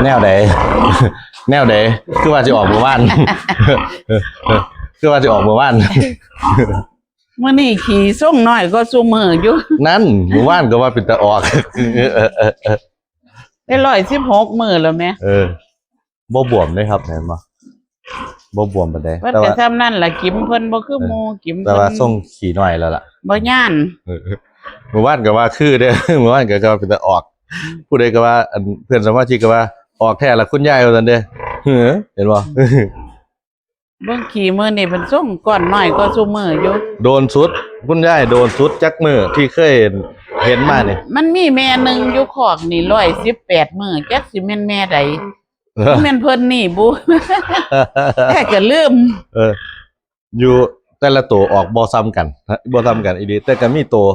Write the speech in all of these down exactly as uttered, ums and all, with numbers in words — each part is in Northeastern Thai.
แนวใด แนวใด คือว่าสิออกมื้อวาน คือว่าสิออกมื้อวาน มื้อนี้ขี่ส่งน้อยก็ซุมื้ออยู่ นั่นมื้อวานก็ว่าเป็นตาออก ได้ร้อยสิบหกมื้อแล้วแหม เออบ่บวมเลยครับเห็นบ่บ่บวมปานใด เพิ่น แต่ ก็ ว่า ซ้ำนั่นล่ะกิ๋มเพิ่นบ่คือหมู่กิ๋ม แต่ว่า เพิ่น ส่งขี้น้อยแล้วล่ะ บ่ย่าน เออมื้อวานก็ว่าคือเด้ มื้อวานก็ก็เป็นตาออก ผู้ใดก็ว่าอันเพื่อนสมาชิกก็ว่าออกแท้ละคุณยายว่าซั่นเด้ เออเห็นบ่ เบิ่งขี่มื้อนี้เพิ่นส่งก้อนน้อยก็ซุมื้ออยู่ โดนสุด คุณยายโดนสุดจักมื้อที่เคยเห็นมานี่ มันมีแม่หนึ่งอยู่คอกนี่ร้อยสิบแปดมื้อจักสิแม่นแม่ใด แม่นเพิ่นนี่บุ แต่ก็ลืม เออ อยู่แต่ละตัวออกบ่ซ้ำกันฮะบ่ซ้ำกันอีหลีแต่ก็มีตัว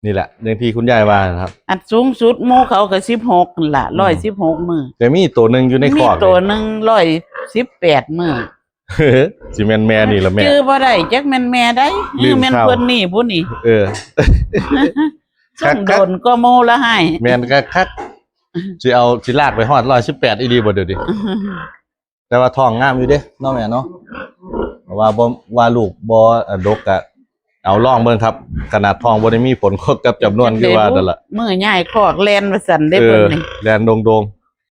นี่แหละอย่างที่คุณยายว่านะครับ อันสูงสุดหมู่เขาก็สิบหกนั่นล่ะร้อยสิบหกมื้อ แต่มีตัวหนึ่งอยู่ใน มี คอก ตัว นี่ หนึ่งร้อยสิบแปดมื้อ สิแม่นแม่นี่ละแม่ ชื่อบ่ได้จักแม่นแม่ใด ลืม แม่น ข้าว เพิ่นนี่บุนี่ เออ ส่งโดนก็หมู่ละให้ แม่นก็คักสิเอาสิลากไปฮอดร้อยสิบแปดอีหลีบ่เดี๋ยวนี้แต่ว่าท้องงามอยู่เด้เนาะแม่เนาะว่าบ่ว่าลูกบ่อ่ะดกกะเอาลองเบิ่งครับ ขนาดท้องบ่ได้มีผลกับจำนวนคือว่านั่นล่ะ มื้อย้ายคอกแล่นว่าซั่นเด้ เอ เพิ่ อน นี่ แล่นโดง